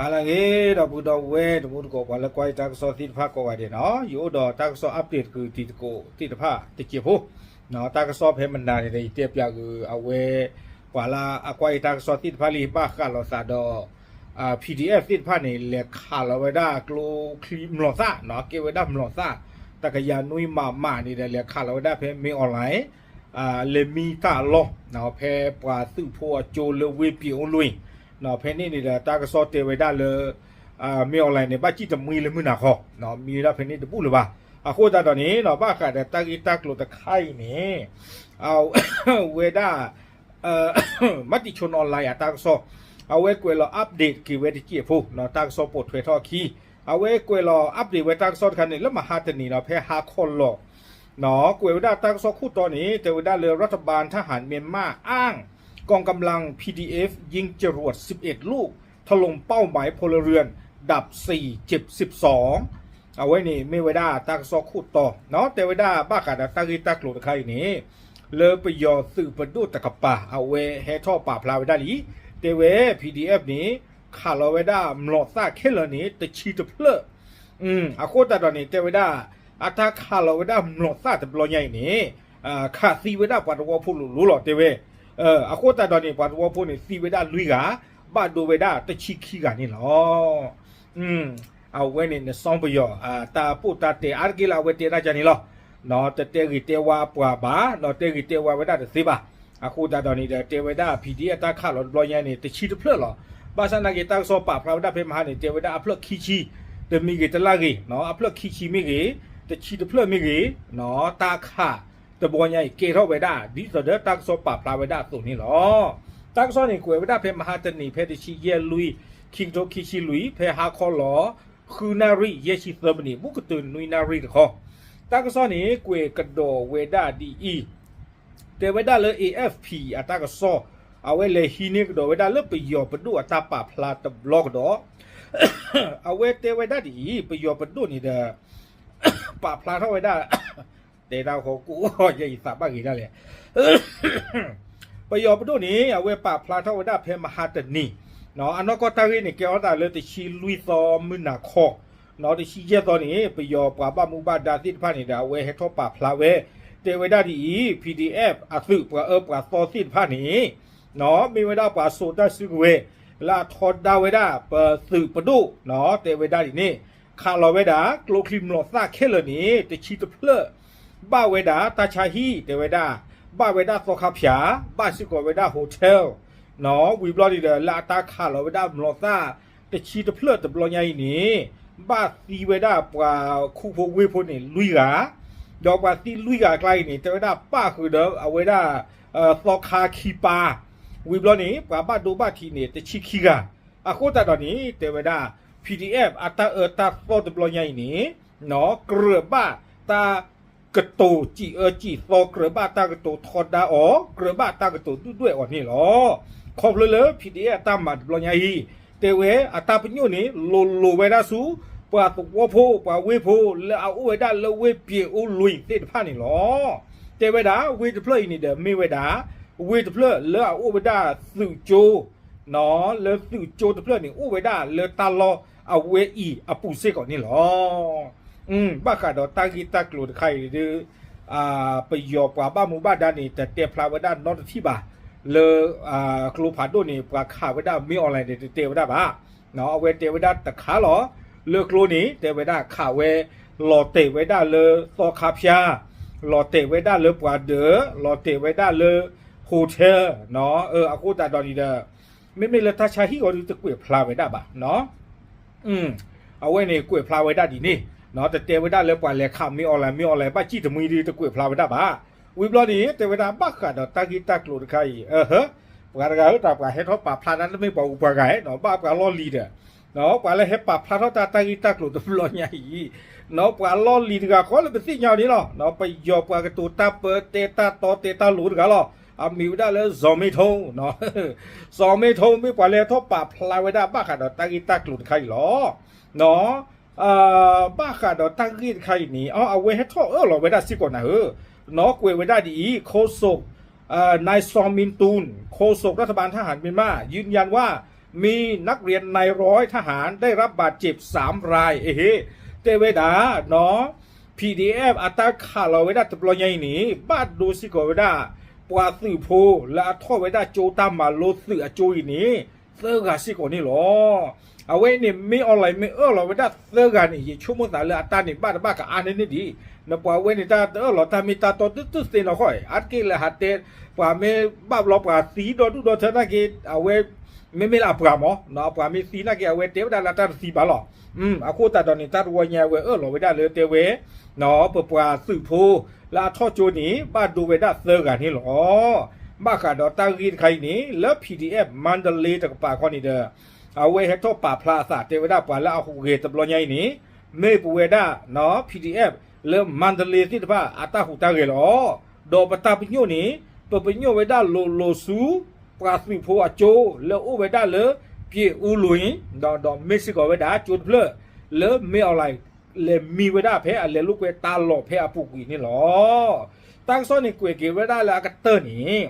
ဟါလၢအဂ့ၤ ဒီပုၢ်ဒီဝဲၢ်တံၤသကိး ပှၤလၢကွၢ်ယတၢ်ကစီၣ်သ့ၣ်တဖၣ်ကိးဂၤဒဲးန့ၣ်, ယအိၣ်ဒီးတၢ်ကစီၣ် update တကုာ်တံၤသကိးသ့ၣ်တဖၣ်တစဲးဖိ, တၢ်ကစီၣ်ဖဲမနၤန့ၣ်ဒီး ယတဲပၠးဃုာ်အဝဲ ပှၤလၢအကွၢ်ယတၢ်ကစီၣ်သ့ၣ်တဖၣ်လံ ဘၣ်ဃးလိာ်သးဒီး PDF သ့ၣ်တဖၣ်န့ၣ် လဲၤခးလီၤဝဲဒၣ်ကျိချံမျိာ်သၣ်, ကဲဝဲဒၣ်မျိာ်သၣ်, တကယၤနွံမးမးန့ၣ်ဒီး လဲၤခးလီၤဝဲဒၣ်ဖဲ မင်းအောင်လှိုင် လဲၤမံတၢ်အလီၢ်, ဖဲပှၤသုးဖိအကၠိလၢဝ့ၢ်ပၠ့ၤအိၣ်လွံၢ်, ဖဲန့ၣ်န့ၣ်ဒီး တၢ်ကစီၣ်တဲဝဲဒၣ်လၢ မင်းအောင်လှိုင်န့ၣ် ဘၣ်စံၣ်တမှံလၢမုၢ်နၤခီ, မံဝဲဒၣ်ဖဲန့ၣ်တဘူၣ်လၢၤဘၣ်. အဃိသတးဒီးန့ၣ် ဘၣ်ဃးဒီးတၢ်ဂ့ၢ်တၢ်ကျိၤတခါအံၤန့ၣ် အဝဲဒၣ် မၤတံၤဆိနီၤလါယၤတၢ်ကစီၣ်, အဝဲကွဲးလီၤ update က့ၤဝဲတစဲးဖိ, တၢ်ကစီၣ်ပိာ်ထွဲထီၣ်အခံ, အဝဲကွဲးလီၤ update ဝဲတၢ်ကစီၣ်တခါန့ၣ် လၢမဟါတနံၤဒီး ဖဲဟါခီလီၤ ကွဲးဝဲဒၣ်တၢ်ကစီၣ်ခိၣ်တီန့ၣ် တဲဝဲဒၣ်လၢ รัฐบาลทหารเมียนมาอ้าง กองกำลัง พีดีเอฟ ยิงจรวด สิบเอ็ด ลูก ถล่มเป้าหมายพลเรือน ดับสี่ เจ็บสิบสอง အဝဲန့ၣ်မ့ၢ်ဝဲဒၣ်တၢ်ကစီၣ်ခိၣ်တီ, တဲဝဲဒၣ်ဘၣ်ဃးဒီးတၢ်ဂ့ၢ်တၢ်ကျိၤတခါအံၤန့ၣ် လၢပယီၤသုးပဒိၣ်တကပၤ အဝဲဟဲထီၣ်ပာ်ဖျါဝဲဒၣ်လံ, တဲဝဲ PDF န့ၣ် ခးလီၤဝဲဒၣ်မျိာ်သၣ်ခဲလၢာ်န့ၣ် တဆံတဖျၢၣ်, အဃိသတးဒီးန့ၣ် တဲဝဲဒၣ် အတၢ်ခးလီၤဝဲဒၣ်မျိာ်သၣ်တဘျီညါအံၤန့ၣ် ခးသံဝဲဒၣ်ပှၤသဝီဖိလိၤလိၤလီၤ တဲဝဲ, အဃိသတးဒီးန့ၣ် ပှၤသဝီဖိန့ၣ် သံဝဲဒၣ်လွံၢ်ဂၤ, ဘၣ်ဒိဝဲဒၣ်တဆံခံဂၤန့ၣ်လီၤ. အဝဲန့ၣ်နစီပယီၤ တၢ်ပိၢ်တၢ်တဲအါတက့ၢ်လၢအဝဲတဲတၢ်ကန့ၣ်လီၤ. တတဲဂ့ၤတဲဝါပှၤဘၣ်, တဲဂ့ၤတဲဝါဝဲဒၣ်တသ့ဘၣ်. အဃိသတးဒီးန့ၣ်ဒီး တဲဝဲဒၣ် PDF တၢ်ခးလီၤတဘျီညါန့ၣ် တဆံတဖျၢၣ်လီၤ. ဘၣ်ဆၣ်နာ်က့ တၢ်ကစီၣ်ပာ်ဖျါဝဲဒၣ်ဖဲမဟါန့ၣ် တဲဝဲဒၣ်အဖျၢၣ်ခံဆံ, တမံၤဂ့ၤတလၢ်ဂ့ၤ, အဖျၢၣ်ခံဆံမ့ၢ်ဂ့ၤ, တဆံတဖျၢၣ်မ့ၢ်ဂ့ၤ, တၢ်ခးတဘျီညါအံၤ ကဲထီၣ်ဝဲဒၣ် ဒ်သိးဒီးတၢ်ကစီၣ်ပာ်ဖျါဝဲဒၣ်အသိးန့ၣ်လီၤ. တၢ်ကစီၣ်န့ၣ် ကွဲးဝဲဒၣ်ဖဲမဟါတနံၤ ဖဲတဆံယဲၢ်လွံၢ် ခံကထိခံဆံလွံၢ် ဖဲဟါခီလီၤ ဃုနၣ်ရံၣ် ယဲၢ်ဆံသၢမံးနံး ဘူးကတၢၢ်နွံနၣ်ရံၣ်တခီ, တၢ်ကစီၣ်န့ၣ် ကွဲးကဒီးဝဲဒၣ်ဒ်အံၤ, တဲဝဲဒၣ်လၢ AFP အတၢ်ကစီၣ်, အဝဲလဲၤဟံးန့ၢ်ကဒီးဝဲဒၣ်လၢပယီၤပဒိၣ်အတၢ်ပာ်ဖျါတဘျီကဒီး, အဝဲတဲဝဲဒၣ်ဒ်အံၤ, ပယီၤပဒိၣ်န့ၣ်ဒီး ပာ်ဖျါထီၣ်ဝဲဒၣ်, တဲတၢ်ဃီကိးယဲအံၤသးဘၣ်ဂ့ၤဒၣ်လဲာ် ပယီၤပဒိၣ်န့ၣ် အဝဲပာ်ဖျါထီၣ်ဝဲဒၣ်ဖဲမဟါတနံၤ, အနီၢ်ကီၢ်တၢ်ဂ့ၢ်န့ၣ် ကဲထီၣ်သးလၢတဆံလွံၢ်သီမုၢ်နၤခီ, တဆံယဲၢ်သီန့ၣ် ပယီၤပှၤဘၣ်မူဘၣ်ဒါသ့ၣ်တဖၣ်န့ၣ်ဒီး အဝဲဟဲထီၣ်ပာ်ဖျါဝဲ, တဲဝဲဒၣ်ဒ်အံၤ, PDF အသုးပှၤအၢပှၤသီသ့ၣ်တဖၣ်န့ၣ် မ့ၢ်ဝဲဒၣ်ပှၤစိာ်တၢ်စုကဝဲၤ လၢအထီဒါဝဲဒၣ်ပသုးပဒိၣ်, တဲဝဲဒၣ်ဒ်န့ၣ်, ခးလီၤဝဲဒၣ်ကျိချံမျိာ်သၣ်ခဲလၢာ်န့ၣ် တဆံတဖျၢၣ်, ဘၣ်ဝဲဒၣ်တၢ်ဆါဟံၣ် တဲဝဲဒၣ်, ဘၣ်ဝဲဒၣ်သီခါဖၠၣ်, ဘၣ်စ့ၢ်ကီးဝဲဒၣ် hotel, ဝံၤဘျီန့ၣ်ဒီး လၢအတၢ်ခးလီၤဝဲဒၣ်မျိာ်သၣ် တဆံတဖျၢၣ်တဘျီညါအံၤန့ၣ် ဘၣ်သံဝဲဒၣ်ပှၤခူဖိဝ့ၢ်ဖိန့ၣ်လွံၢ်ဂၤ, ဒီးပှၤသံလွံၢ်ဂၤအကျါအံၤန့ၣ် တဲဝဲဒၣ်ပၣ်ဃုာ်ဒီးအဝဲဒၣ် သီခါခံပၢ်, ဝံၤဘျီန့ၣ် ပှၤဘၣ်ဒိဘၣ်ထံးန့ၣ် တဆံခံဂၤ, အဃိသတးဒီးန့ၣ် တဲဝဲဒၣ် PDF အတၢ်အၢတၢ်သီတဘျီညါအံၤန့ၣ် ကြၢးဘၣ်တၢ်ကတိၤစံးအၢစံးသီ ကြၢးဘၣ်တၢ်ကတိၤထီဒါအီၤ ကြၢးဘၣ်တၢ်ကတိၤဒုၣ်ဒွဲၣ်အီၤန့ၣ်လီၤ. ခီဖျိလၢ PDF အတၢ်မၤတဘျီညါအံၤ တဲဝဲအတၢ်ပညိၣ်န့ၣ် လိၤလိၤဝဲဒၣ်ဆူ ပှၤသဝီဖိ ပှၤဝ့ၢ်ဖိ လၢအအိၣ်ဝဲဒၣ်လၢဝ့ၢ်ပၠ့ၤအိၣ်လွံၢ်သ့ၣ်တဖၣ်န့ၣ်လီၤ. တဲဝဲဒၣ် ဝ့ၢ်တဖျၢၣ်အံၤန့ၣ်ဒီး မ့ၢ်ဝဲဒၣ် ဝ့ၢ်တဖျၢၣ်လၢအအိၣ်ဝဲဒၣ်သုးကၠိ လၢသုးကၠိတဖျၢၣ်န့ၣ် အိၣ်ဝဲဒၣ်လၢတၢ်လီၢ်အဝဲအံၤအပူၤစ့ၢ်ကီးန့ၣ်လီၤ. ဘၣ်ဃးဒီးတၢ်ဂ့ၢ်တၢ်ကျိၤတခါအံၤဒီး ပယီၤပှၤဘၣ်မူဘၣ်ဒါန့ၣ် တတဲဖျါဝဲဒၣ်နီတထံၣ်ဘၣ်, လၢ ကျိဖးဒိၣ်န့ၣ် ပှၤခးဝဲဒၣ် မင်းအောင်လှိုင် န့ၣ် တတဲဝဲဒၣ်ဘၣ်. အဝဲတဲဝဲဒၣ်တခါလီၤ, လၢကျိန့ၣ် တဲဝဲဒၣ်ခးဝဲ လီၤတဲာ်ဝဲဒၣ်လၢသီခါဖၠၣ်, လီၤတဲာ်ဝဲဒၣ်လၢပှၤဒၢး, လီၤတဲာ်ဝဲဒၣ်လၢ hotel, အဃိသတးဒီးန့ၣ်ဒီး မ့မ့ၢ်လၢတၢ်ဆါဟံၣ်အီၤဒီးတကွဲးဖျါဝဲဒၣ်ဘၣ် အဝဲန့ၣ်ကွဲးဖျါဝဲဒၣ်ဒ်န့ၣ်, တတဲဝဲဒၣ်လၢပှၤလဲၤခး မင်းအောင်လှိုင် မင်းအောင်လှိုင် ဘၣ်စံၣ်တမှံဒီးတကွဲးဖျါဝဲဒၣ်ဘၣ်. ဝံၤဘျီန့ၣ် တဲဝဲဒၣ်ဘၣ်ဃးဒီးတၢ်ဂ့ၢ်တၢ်ကျိၤတခါအံၤ, ပှၤတဂၤဧၢ တၢ်ပှၤဟဲထီၣ်ပာ်ဖျါတၢ်တမ့ၢ်ပှၤဂုၤပှၤဂၤဧါ, ဘၣ်ပှၤလီၢ်လံၤဒီး ပှၤလၢဟဲပာ်ဖျါထီၣ်တၢ်တၢ်ဂ့ၢ်တၢ်ကျိၤတဘျီညါအံၤ, ပှၤလီၢ်လံၤတဂၤဃီလၢပသ့ၣ်ညါအီၤန့ၣ်လီၤ. ပယီၤပှၤကတိၤတၢ်ပၢတဲတၢ်တီတဲတၢ်လိၤတဂၤလီၤ. အမံၤဝဲဒၣ်လၢ စီၤမ့ထိ, စီၤမ့ထိ မ့ၢ်ပှၤလၢဟဲထီၣ်ပာ်ဖျါဝဲဒၣ်ဘၣ်ဃးဒီးတၢ်ဂ့ၢ်တၢ်ကျိၤတခါအံၤလီၤ. ဘၣ်ဃးဒီးတၢ်ဂ့ၢ်တခါအံၤန့ၣ် အဝဲဟဲထီၣ်အၢၣ်လီၤဝဲဒၣ်စ့ၢ်ကီးနၤဧၢ, ကွဲးဝဲဒၣ်ဒ်အံၤ, โฆษก นายซอมินตูน โฆษกรัฐบาลทหารเมียนมายืนยันว่า มีนักเรียนนายร้อยทหารได้รับบาดเจ็บสามราย เอเฮ တဲဝဲဒၣ်နီၤ PDF အတၢ်ခးလီၤဝဲဒၣ်တဘျီညါအံၤန့ၣ် ဘၣ်ဒိစ့ၢ်ကီးဝဲဒၣ် ပှၤသုးဖိလၢအထီၣ်ဝဲဒၣ်ကၠိတၢ်မၤလိသုးအကၠိအံၤန့ၣ် သၢဂၤစ့ၢ်ကီးန့ၣ်လီၤ. အဝဲအံၤန့ၣ် မ့ၢ် online မ့ၢ်အၢၣ်လီၤဝဲဒၣ်သၢဂၤန့ၣ် ယဆိကမိၣ်သးလၢအတၢ်န့ၣ်ဘၣ်တဘၣ်ကအါန့ၢ်န့ၢ်ဒံး နပှၤဝဲန့ၣ်တၢ်တအၢၣ်လီၤတၢ်မ့ၢ်တၢ်တီဒုးသုသ့နီၤဃီ အါတက့ၢ်လၢဟးတဲ ပှၤမ့ၢ်ဘၣ်ဘျီပှၤသံဒီဒူၣ်ဒီထၢနာ်က့ အဝဲ မ့မ့ၢ်လၢအပှၤမၢ် အပှၤမ့ၢ်သံနာ်က့ အဝဲတဲဝဲဒၣ်လၢတၢ်တသံဘၣ်လီၤ. အဃိသတးဒီးန့ၣ် တၢ်တဝီညါအဝဲအၢၣ်လီၤဝဲဒၣ်လၢတဲဝဲ ပပှၤသုးဖိ လၢအထီၣ်ကၠိန့ၣ် ဘၣ်ဒိဝဲဒၣ်သၢဂၤန့ၣ်လီၤ. ဘၣ်ဃးဒီးတၢ်ဂ့ၢ်တခါအံၤန့ၣ် လၢ PDF Mandalay တကပၤခီန့ၣ်ဒီး အဝဲဟဲထီၣ်ပာ်ဖျါအသးတဲဝဲဒၣ်ပှၤလၢအဟူးဂဲၤတဘျီညါအံၤန့ၣ် မ့ၢ်ပဝဲဒၣ် PDF လၢ Mandalay သ့ၣ်တဖၣ်အတၢ်ဟူးတၢ်ဂဲၤလီၤ. ဒီးပတၢ်ပညိၣ်န့ၣ် ပပညိၣ်ဝဲဒၣ်လိၤလိၤဆူ ပှၤသုးဖိအကၠိလၢအိၣ်ဝဲဒၣ်လၢ ပျ့ၤအူလွံၢ် ဒီးမ့ၢ်စ့ၢ်ကီးဝဲဒၣ်ကၠိတဖျၢၣ် လၢမ့ၢ် online လဲၤမံဝဲဒၣ်ဖဲအလဲၤလိာ်ကွဲတၢ်လီၢ်ဖဲအပူၤကွံာ်န့ၣ်လီၤ. တၢ်ကစီၣ်န့ၣ်ကွဲးက့ၤဝဲဒၣ်လၢအကတၢၢ်န့ၣ်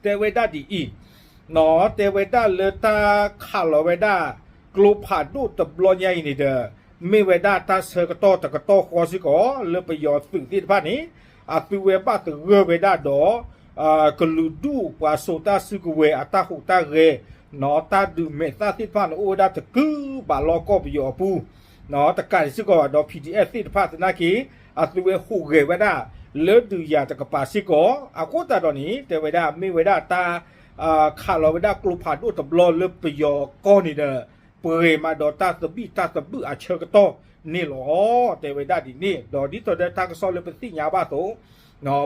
တဲဝဲဒၣ်ဒ်အံၤ, တဲဝဲဒၣ်လၢတၢ်ခးလီၤဝဲဒၣ် ကျိဖးဒိၣ်တဘျီညါအံၤန့ၣ်ဒီး မ့ၢ်ဝဲဒၣ်တၢ်ဆၢကတီၢ်တကတီၢ်ဃီစ့ၢ်ကီး လၢပယီၤသုးသ့ၣ်တဖၣ်န့ၣ် အသုဝဲဘၣ်သဂၢၢ်ဝဲဒၣ်ဒီး ကလုာ်ဒူၣ်ပှၤစိာ်တၢ်စုကဝဲၤအတၢ်ဟူးတၢ်ဂဲၤ နီၢ်တၢ်ဒုးမဲာ်သၣ်သ့ၣ်တဖၣ်န့ၣ်အိၣ်ဝဲဒၣ်တကုာ်ဘၣ်လီၢ်ကီၢ်ပယီၤအပူၤ တကးဒံးစ့ၢ်ကီးဘၣ်ဒီး PDF သ့ၣ်တဖၣ်သနာ်က့ အသုဝဲဟူးဂဲၤဝဲဒၣ် လၢဒုးယၤတကပၤစ့ၢ်ကီး အဃိသတးဒီးန့ၣ် တဲဝဲဒၣ်မ့ၢ်ဝဲဒၣ်တၢ် ခးလီၤဝဲဒၣ်ကျိဖးဒိၣ်တဘျီလၢပယီၤကီၢ်န့ၣ်ဒီး ပဂဲၤမးဒီးတၢ်သဘံၣ်တၢ်သဘုၣ်အဆၢကတီၢ်န့ၣ်လီၤ. တဲဝဲဒၣ်ဒ်န့ၣ် ဒီးဒ်သိးဒီးတၢ်ကစီၣ်လၢပသ့ၣ်ညါဘၣ်အသိး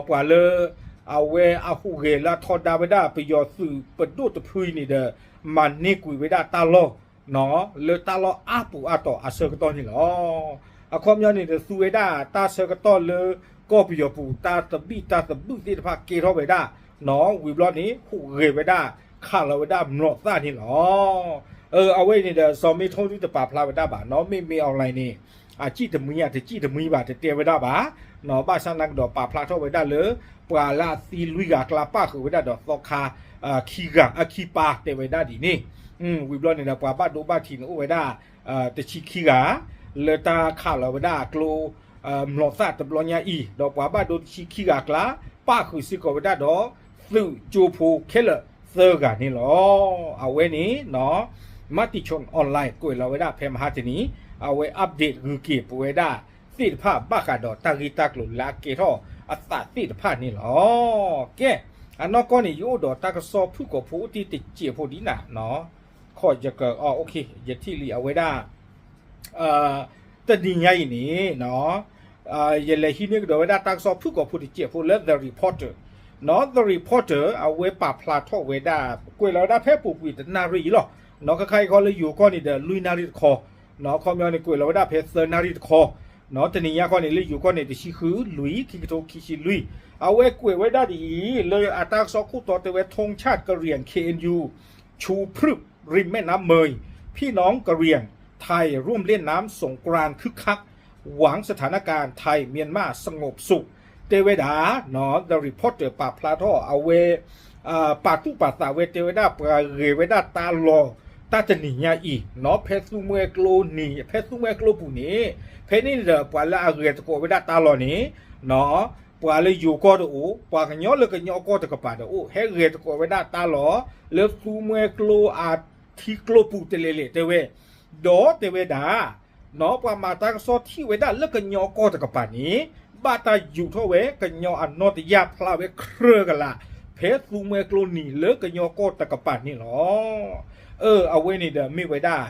ပှၤလၢ အဝဲအဟူးဂဲၤလၢအထီဒါဝဲဒၣ်ပယီၤသုးပဒိၣ်တဖုအံၤန့ၣ်ဒီး မၤန့ၢ်ကွံာ်ဝဲဒၣ်တၢ်လီၢ် လၢတၢ်လီၢ်အါပူၤအါတီၤအဆၢကတီၢ်န့ၣ်လီၤ. အခီပညီန့ၣ်ဒီး သူဝဲဒၣ်တၢ်ဆၢကတီၢ်လၢကီၢ်ပယီၤပူၤ တၢ်သဘံၣ်တၢ်သဘုၣ်သ့ၣ်တဖၣ်ကဲထီၣ်ဝဲဒၣ် ဝံၤဘျီန့ၣ် ဟူးဂဲၤဝဲဒၣ် ခးလီၤဝဲဒၣ်မျိာ်သၣ်န့ၣ်လီၤ. အဝဲအံၤန့ၣ်ဒီး စီၤမ့ထိဒုတပာ်ဖျါဝဲဒၣ်ဘၣ်နီၤ မ့မ့ၢ် online န့ၣ် အစံၣ်တမှံအတစံၣ်တမှံဘၣ် တတဲဝဲဒၣ်ဘၣ်. ဘၣ်ဆၣ်သနာ်က့ဒီးပာ်ဖျါထီၣ်ဝဲဒၣ်လၢ ပှၤလၢအသံလွံၢ်ဂၤအကျါ ပၣ်ဃုာ်ဝဲဒၣ်ဒီးသီခါ ခံဂၤ အခံပၢ်တဲဝဲဒၣ်ဒ်န့ၣ် ဝံၤဘျီန့ၣ်ဒီး ပှၤဘၣ်ဒိဘၣ်ထံးန့ၣ်အိၣ်ဝဲဒၣ် တဆံခံဂၤ လၢတၢ်ခးလီၤဝဲဒၣ်ကျိ မျိာ်သၣ်တဘျီညါအံၤ ဒီးပှၤဘၣ်ဒိတဆံခံဂၤအကျါ ပၣ်ဃုာ်စ့ၢ်ကီးဝဲဒၣ်ဒီး သုးကၠိဖိခဲလၢာ်သၢဂၤန့ၣ်လီၤ. အဝဲန့ၣ် Matichon Online ကွဲးလီၤဝဲဒၣ်ဖဲမဟါတနံၤ အဝဲ update ဂုၤက့ၤပဝဲဒၣ်သ့ၣ်တဖၣ် ဘၣ်ဃးဒီးတၢ်ဂ့ၢ်တၢ်ကျိၤလၢအကဲထီၣ်အသးသ့ၣ်တဖၣ်န့ၣ်လီၤ. ကဲ အနီၢ်ကီၢ်န့ၣ် ယအိၣ်ဒီးတၢ်ကစီၣ်ဖုၣ်ကိာ်ဖိအိၣ်တ့ၢ်တစဲးဖိဒ်နၤ ခီယက ယထံၣ်လံအဝဲဒၣ် တနံၤညါအံၤန့ၣ် ယလဲၤဟံးန့ၢ်ကဒီးဝဲဒၣ်တၢ်ကစီၣ်ဖုၣ်ကိာ်ဖိတစဲးဖိလၢ The Reporter နီၤ The Reporter အဝဲပာ်ဖျါထီၣ်ဝဲဒၣ် ကွဲးလီၤဝဲဒၣ်ဖဲပူၤကွံာ်တနၣ်ရံၣ်အံၤလီၤ. နီၤ ခဲခါအံၤခီလၢယိၤကီၢ်န့ၣ်ဒီး လွံၢ်နၣ်ရံၣ်တခီ နီၤ အခီပညီန့ၣ် ကွဲးလီၤဝဲဒၣ်ဖဲသၢနၣ်ရံၣ်တခီ နီၤ တနံၤညါခီန့ၣ် လၢယိၤကီၢ်န့ၣ် တဆံဃုလွံၢ် ခံကထိခံဆံလွံၢ် အဝဲကွဲးဝဲဒၣ်ဒ်အံၤ လၢအတၢ်ကစီၣ်ခိၣ်တီတဲဝဲ ထူၣ်ဆၣ်ကရံၣ် KNU ชูพฤกษ์ริมแม่น้ำเมย พี่น้องกะเหรี่ยงไทยร่วมเล่นน้ำสงกรานต์คึกคัก หวังสถานการณ์ไทยเมียนมาสงบสุข တဲဝဲဒၣ် The Reporter ပာ်ဖျါထီၣ်အဝဲ ပာ်သူၣ်ပာ်သးဝဲတဲဝဲဒၣ် ပှၤဂဲၤဝဲဒၣ်တၢ်လီၢ် တၢ်တနံၤညါအံၤ နီၤ ဖဲသူမှဲကျိနံၤ ဖဲသူမှဲကျိပူၤန့ၣ် ဖဲန့ၣ်ဒီး ပှၤလၢအဂဲၤသကိးဝဲဒၣ်တၢ်လီၢ်န့ၣ် နီၤ ပှၤလၢယိၤကီၢ်တအိၣ် ပှၤကညီလၢကညီကီၢ်တကပၤဒီးအိၣ် ဟဲဂဲၤသကိးဝဲဒၣ်တၢ်လီၢ် လၢသူမှဲကျိအထံကျိပူၤတလဲၤလဲၤတဲဝဲ ဒီးတဲဝဲဒၣ် နီၤ ပှၤမၤတၢ်ကစီၣ်ထံၣ်ဝဲဒၣ်လၢကညီကီၢ်တကပၤန့ၣ် ဘၣ်တၢ်ယူာ်ထီၣ်ဝဲ ကညီအနီၢ်တယၢ်ဖျါဝဲခြၢကလာ် ဖဲသူမှဲကျိနံၤလၢကညီကီၢ်တကပၤန့ၣ်လီၤ. အဝဲန့ၣ်ဒီးမ့ၢ်ဝဲဒၣ်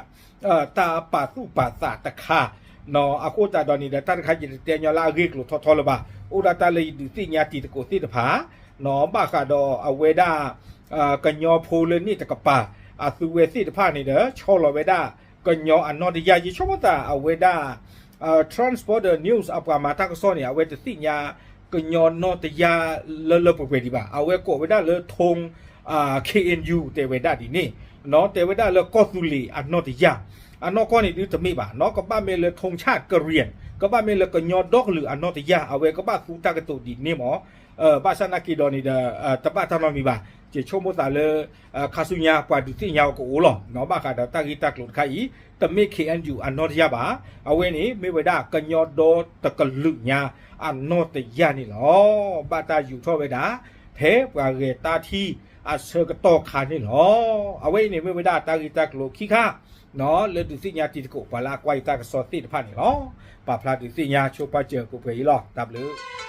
တၢ်ပာ်သူၣ်ပာ်သးတခါ နီၤ အဃိသတးဒီးန့ၣ်ဒီး တၢ်တခါယတတဲညီလၢအဂ့ၢ်ကျိၤထီထီလၢၤဘၣ် အိၣ်ဒၣ်တၢ်လၢယဒုးသ့ၣ်ညါတံၤသကိးသ့ၣ်တဖၣ် နီၤ ဘၣ်ဃးဒီးအဝဲဒၣ် ကညီဖိလၢန့ၣ်တကပၤ အသုဝဲသ့ၣ်တဖၣ်န့ၣ်ဒီး ဆီလီၤဝဲဒၣ် ကညီအနီၢ်တယၢ် ယဆိကမိၣ်သးအဝဲဒၣ် Transborder News အပှၤမၤတၢ်ကစီၣ်န့ၣ် အဝဲတသ့ၣ်ညါ ကညီနီၢ်တယၢ်လၢလၢပှဲၤပှဲၤဒံးဘၣ် အဝဲကိးဝဲဒၣ်လၢ ထူၣ် KNU တဲဝဲဒၣ်ဒ်န့ၣ် နီၤ တဲဝဲဒၣ်လၢကီၢ်သူလ့ၤအနီၢ်တယၢ် အနီၢ်ကီၢ်န့ၣ်ဒုတမ့ၢ်ဘၣ် နီၤ ကဘၣ်မ့ၢ်လၢ ထူၣ်ဆၣ်ကရံၣ် ကဘၣ်မ့ၢ်လၢကညီဒီကလုာ်အနီၢ်တယၢ် အဝဲကဘၣ်သူတၢ်ကတိၤဒ်န့ၣ်မး ဘၣ်ဆၣ်နာ်က့ၤဒီးန့ၣ်ဒီး တဘၣ်တၢ်နီတမံၤဘၣ်. ယဆိကမိၣ်သးလၢ ခါဆူညါပှၤဒုးသ့ၣ်ညါအီၤကအိၣ်လီၤ ဘၣ်ဃးဒီးတၢ်ဂ့ၢ်တၢ်ကျိၤတခါအံၤ တမ့ၢ် ခ့ၣ်အဲၣ်ယူၣ် အနီၢ်တယၢ်ဘၣ်. အဝဲန့ၣ်မ့ၢ်ဝဲဒၣ်ကညီဒီတကလုာ်ညါအနီၢ်တယၢ်န့ၣ်လီၤ. ဘၣ်တၢ်ယူးထီၣ်ဝဲဒၣ် ဖဲပှၤဂဲၤတၢ်ထံၣ်အဆၢကတီၢ်ခါန့ၣ်လီၤ. အဝဲအံၤန့ၣ်မ့ၢ်ဝဲဒၣ်တၢ်ဂ့ၢ်တၢ်ကျိၤခံခါ လၢဒုးသ့ၣ်ညါတံၤသကိးပှၤလၢအကွၢ်ယတၢ်ကစီၣ်သ့ၣ်တဖၣ်န့ၣ်လီၤ. ပာ်ဖျါဒုးသ့ၣ်ညါဆိပာ်စၢၤပှဲၤပှဲၤအံၤလီၤ. တၢ်ဘျုး